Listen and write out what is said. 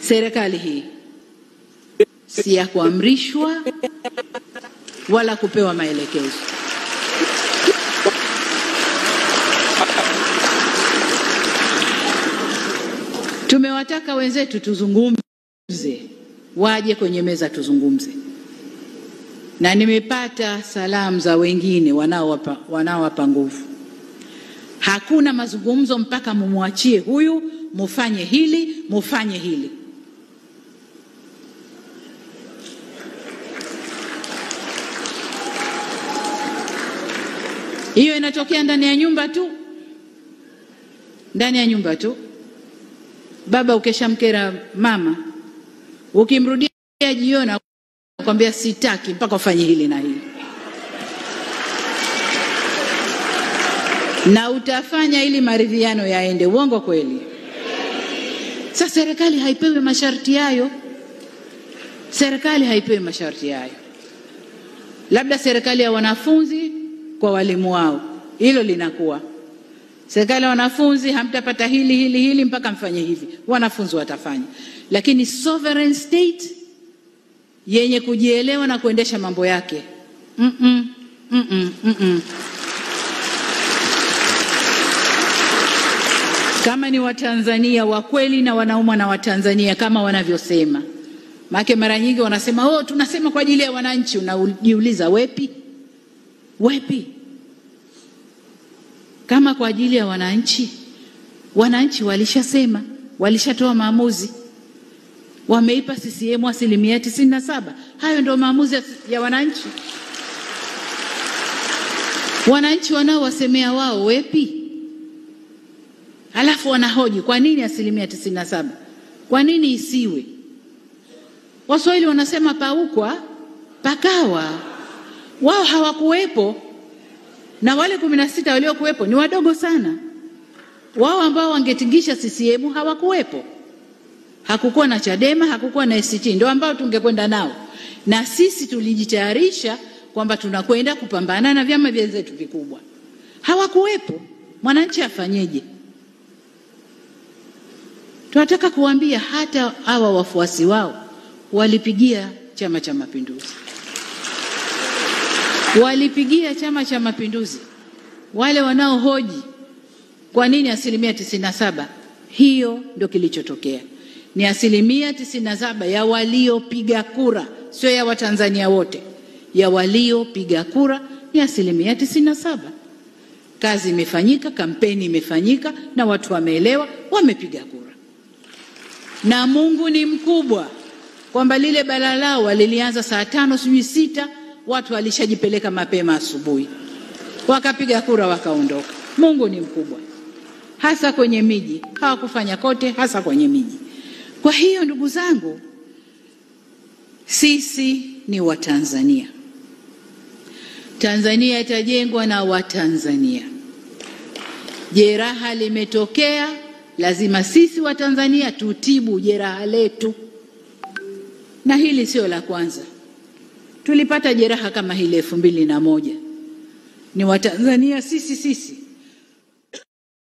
Serikali hii si ya kuamrishwa wala kupewa maelekezo. Tumewataka wenzetu tuzungumze, waje kwenye meza tuzungumze. Na nimepata salamu za wengine wanaowapa nguvu. Hakuna mazungumzo mpaka mumuachie huyu, mufanye hili, mufanye hili. Hiyo inatokea ndani ya nyumba tu. Ndani ya nyumba tu. Baba ukeshamkera mama, ukimrudia jioni akwambia sitaki mpaka ufanye hili na hili. Na utafanya ili maridhiano yaende. Uongo kweli? Sasa serikali haipewi masharti hayo. Serikali haipewi masharti hayo. Labda serikali ya wanafunzi kwa walimu wao, hilo linakuwa. Serikali ya wanafunzi hamtapata hili hili hili mpaka mfanye hivi, wanafunzi watafanya. Lakini sovereign state yenye kujielewa na kuendesha mambo yake, Kama ni Watanzania wa kweli na wanaumwa na Watanzania kama wanavyosema. Maana mara nyingi wanasema oh, tunasema kwa ajili ya wananchi. Unajiuliza wepi? Wepi? Kama kwa ajili ya wananchi, wananchi walishasema, walishatoa maamuzi. Wameipa CCM 97%. Hayo ndio maamuzi ya wananchi. Wananchi wanaowasemea wao wepi? Alafu wanahoji kwa nini 97%? Kwa nini isiwe? Waswahili wanasema paukwa pakawa. Wao hawakuwepo, na wale 16 waliokuwepo ni wadogo sana. Wao ambao wangetingisha CCM hawakuwepo. Hakukuwa na Chadema, hakukuwa na ACT, ndio ambao tungekwenda nao. Na sisi tulijitayarisha kwamba tunakwenda kupambana na vyama vyenzetu vikubwa. Hawakuwepo. Mwananchi afanyeje? Tunataka kuambia hata hawa wafuasi wao walipigia Chama cha Mapinduzi. Walipigia Chama cha Mapinduzi. Wale wanaohoji kwa nini 97%, hiyo ndio kilichotokea. Ni 97% ya waliopiga kura, sio ya Watanzania wote. Ya waliopiga kura ni 97%. Kazi imefanyika, kampeni imefanyika na watu wameelewa, wamepiga kura. Na Mungu ni mkubwa kwamba lile bala lao walilianza saa 5 sijui 6, watu walishajipeleka mapema asubuhi. Wakapiga kura wakaondoka. Mungu ni mkubwa. Hasa kwenye miji, hawakufanya kote, hasa kwenye miji. Kwa hiyo ndugu zangu, sisi ni Watanzania. Tanzania itajengwa na Watanzania. Jeraha limetokea, lazima sisi Watanzania tutibu jeraha letu. Na hili sio la kwanza. Tulipata jeraha kama hili 2001. Ni Watanzania sisi sisi